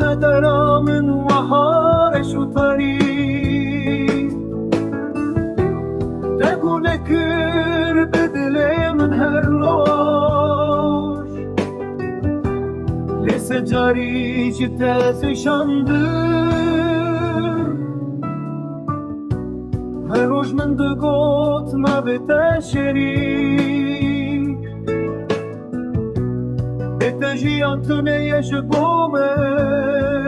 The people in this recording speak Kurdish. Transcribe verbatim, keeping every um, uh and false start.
Qedera min weha reş û tarî te gule kir bi dilê min her roj. Lê se carî ji te zişandim, her roj min digot navê te şerî. Bê te jiyan tune ye ji bo min.